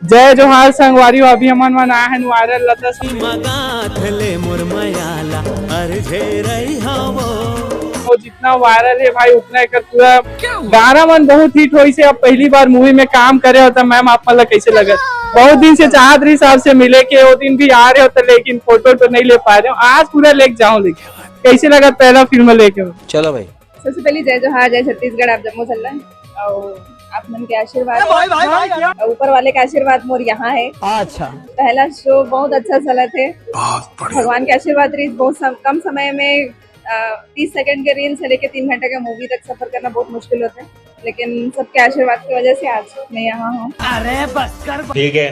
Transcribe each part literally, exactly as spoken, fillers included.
जय जोहार संगवारी हो, अभी हमन मन आए हन वायरल लता सिंह। मगाथ ले मोर मयाला, अरे झेरई हवो। वो जितना वायरल है भाई, उतना एकर पूरा गाना मन बहुत हिट होइस हे। अब पहली बार मूवी में काम करे हो तो मैम, आप मन ला कैसे लगत? बहुत दिन से चाहत रहिस आपसे मिले के, वो दिन भी आ रहे हो तो, लेकिन फोटो तो नहीं ले पा रहे हो। आज पूरा लेके जाओ, लेके कैसे लगत पहला फिल्म लेके हो? चलो भाई। सबसे पहले जय जोहार, जय छत्तीसगढ़, आप जम्मो झन ला, और आप मन के आशीर्वाद, और ऊपर वाले का आशीर्वाद मोर यहाँ है। अच्छा। पहला शो बहुत अच्छा चलत हे। बहुत बढ़िया। भगवान के आशीर्वाद रहिस, बहुत सम-, कम समय में, अ, तीस सेकंड के रील से लेके तीन घंटे के मूवी तक सफर करना बहुत मुश्किल होता है, लेकिन सबके आशीर्वाद की वजह से आज मैं यहाँ हूँ। अरे बस कर। ठीक है।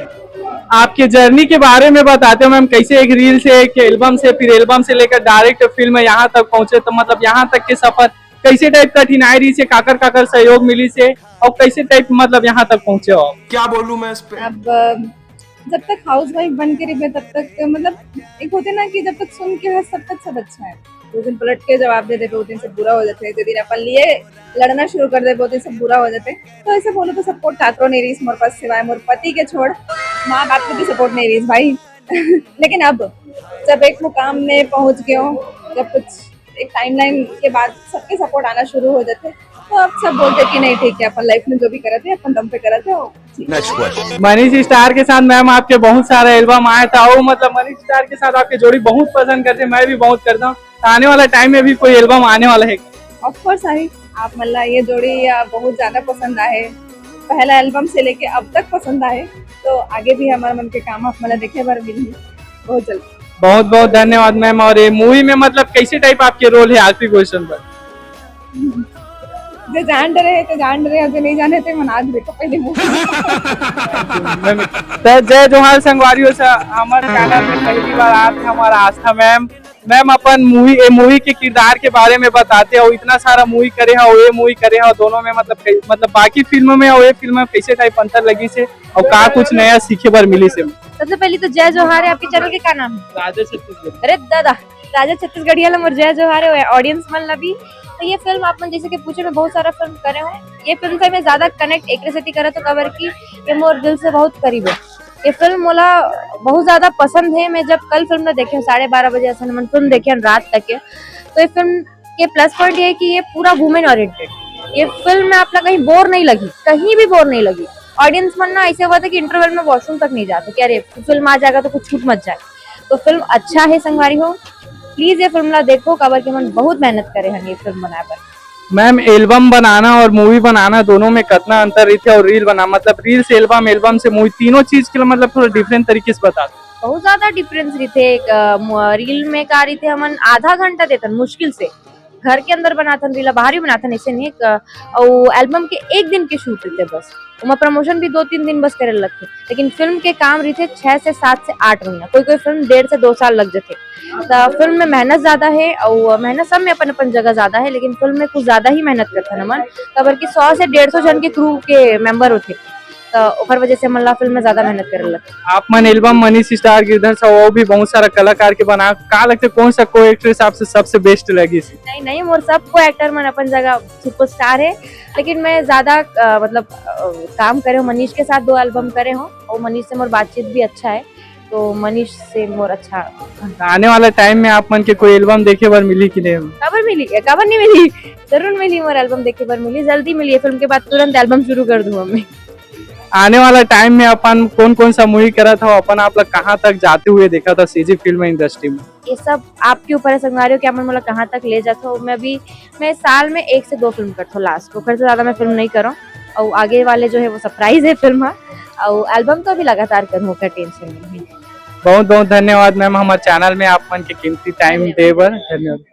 आपके जर्नी के बारे में बताते हो मैम, कैसे एक रील से, एक एल्बम से, फिर एल्बम से लेकर डायरेक्ट फिल्म यहाँ तक पहुँचे, तो मतलब यहाँ तक के सफर कैसे टाइप कठिनाई रहिस हे, काकर काकर सहयोग मिलिस हे और कैसे टाइप मतलब यहाँ तक पहुँचे हो आप? क्या बोलूँ मैं इस पे? अब, अ, जब तक हाउसवाइफ बन के रहिबे, तब तक, मतलब, एक होथे ना कि जब तक सुन के हस, तब तक सब अच्छा है। जो दिन पलट के जवाब दे देबे, वो दिन सब बुरा हो जाथे। जो दिन अपन लिए लड़ना शुरू कर देबे, वो दिन सब बुरा हो जाथे। तो ऐसे बोलो तो सपोर्ट काकरो नहीं रहिस मोर पास, सिवाय मोर पति के छोड़, माँ बाप के भी सपोर्ट नहीं रहिस भाई। लेकिन अब जब एक मुकाम में पहुँच गए हो, जब कुछ एक टाइमलाइन के बाद सबके सपोर्ट आना शुरू हो जाथे, तो अब सब बोलते कि नहीं, ठीक है, अपन लाइफ में जो भी करत है, अपन दम पे करत है, वो ठीक है। Next question. मनीष स्टार के साथ मैम आपके बहुत सारा एल्बम आया था, वो मतलब मनीष स्टार के साथ आपके जोड़ी बहुत पसंद करते हैं, मैं भी बहुत करता हूँ। तो आने वाला टाइम में भी कोई एल्बम आने वाला है? ऑफ कोर्स आई, आप मन ला ये जोड़ी, अ, बहुत ज्यादा पसंद आए, पहला एल्बम से लेके अब तक पसंद आए, तो आगे भी हमारे मन के काम आप मन ला देखे बर मिलही बहुत जल्द। बहुत बहुत धन्यवाद मैम। और ये मूवी में मतलब कैसे टाइप आपके रोल है? आखिरी क्वेश्चन पर। जो जान डरे है तो जान डरे, और जो नहीं जाने थे मना दे तो पहले मूवी। तो जय जोहार संगवारी हो, सा-, हमारे चैनल में पहली बार आते हमारा आस्था मैम। मैम अपन मूवी, ए मूवी के किरदार के बारे में बताते हो, इतना सारा मूवी करे हो, ये मूवी करे हो, दोनों में मतलब कई-, मतलब बाकी फिल्म में और ये फिल्म में कैसे टाइप अंतर लगिस हे और का कुछ नया सीखे बर मिलिस हे? सबसे पहले तो जय जोहार है। आपके चैनल के का नाम है? राजा छत्तीसगढ़। अरे दादा, राजा छत्तीसगढ़िया ला मोर जय जोहार है, ऑडियंस मन ला भी। तो ये फिल्म आप मन जैसे कि पूछे, मैं बहुत सारा फिल्म करे हूँ, ये फिल्म से मैं ज्यादा कनेक्ट एकरे सेती करत हूँ, काबर कि ये मोर दिल से बहुत करीब है। ये फिल्म मोला बहुत ज्यादा पसंद है। मैं जब कल फिल्म ला देखे हूँ, साढ़े बारह बजे असन हमन फिल्म देखे हन रात तक के, तो ये फिल्म के प्लस पॉइंट ये है कि ये पूरा वुमेन ओरिएंटेड। ये फिल्म में आप ला कहीं बोर नहीं लगी, कहीं भी बोर नहीं लगी। ऑडियंस मन ना ऐसे हुआ था कि इंटरवल में वॉशरूम तक नहीं जाते कि अरे फिल्म आ जाएगा तो कुछ छूट मत जाए। तो फिल्म अच्छा है संगवारी हो, प्लीज ये फिल्म ला देखो, काबर कि हमन बहुत मेहनत करे हन ये फिल्म बनाए बर। मैम, एल्बम बनाना और मूवी बनाना दोनों में कितना अंतर रहिथे? और रील बना, मतलब रील से एल्बम, एल्बम से मूवी, तीनों चीज के लिए मतलब थोड़ा डिफरेंट तरीके से बता दो। बहुत ज्यादा डिफरेंस रहिथे। एक, अ, म-, रील में का रहिथे, हमन आधा घंटा देथन मुश्किल से, घर के अंदर बनाथन रील, बाहर भी बनाथन, ऐसे नहीं। एक, अ, अउ एल्बम के एक दिन के शूट रहिथे बस, ओमा प्रमोशन भी दो तीन दिन बस करे लगथे। लेकिन फिल्म के काम रहिथे छह से सात से आठ महीना, कोई कोई फिल्म डेढ़ से दो साल लग जाथे। त फिल्म में मेहनत ज्यादा है और मेहनत सब में अपन अपन जगह ज्यादा है, लेकिन फिल्म में कुछ ज्यादा ही मेहनत करथन हमन, काबर कि सौ से डेढ़ सौ जन के क्रू के मेंबर होथे, त ओकर वजह से हमन ला फिल्म में ज्यादा मेहनत करे लगथे। आप मन एल्बम मनीष स्टार गिरधर सा, वो भी बहुत सारा कलाकार के बना, का लगथे कौन सा को एक्ट्रेस आपसे सबसे बेस्ट लगी? नहीं नहीं, मोर सबको एक्टर मन अपन जगह सुपरस्टार है, लेकिन मैं ज्यादा, अ, मतलब, अ, काम करे हूँ मनीष के साथ, दो एल्बम करे हूँ और मनीष से मोर बातचीत भी अच्छा है, तो मनीष से मोर अच्छा। आने वाला टाइम में आप मन के कोई एल्बम देखे बर मिली कि नहीं? काबर मिली, काबर नहीं मिली, जरूर मिली, मोर एल्बम देखे बर मिली, जल्दी मिली। ये फिल्म के बाद तुरंत एल्बम शुरू कर दूँ मैं। आने वाला टाइम में अपन कौन कौन सा मूवी करत हो, अपन आप लोग कहाँ तक जाते हुए देखा था सीजी फिल्म इंडस्ट्री में? ये सब आपके ऊपर है संगवारी हो कि आप मन मोला कहाँ तक ले जात हो। मैं अभी, मैं साल में एक से दो फिल्म करत हूँ लास्ट, ओकर से ज्यादा मैं फिल्म नहीं करूँ। और आगे वाले जो है वो सरप्राइज है फिल्म है, और एल्बम तो अभी लगातार करूँ, ओकर टेंशन नहीं है। बहुत बहुत धन्यवाद मैम, हमारे चैनल में आप मन के कीमती टाइम दे बर धन्यवाद।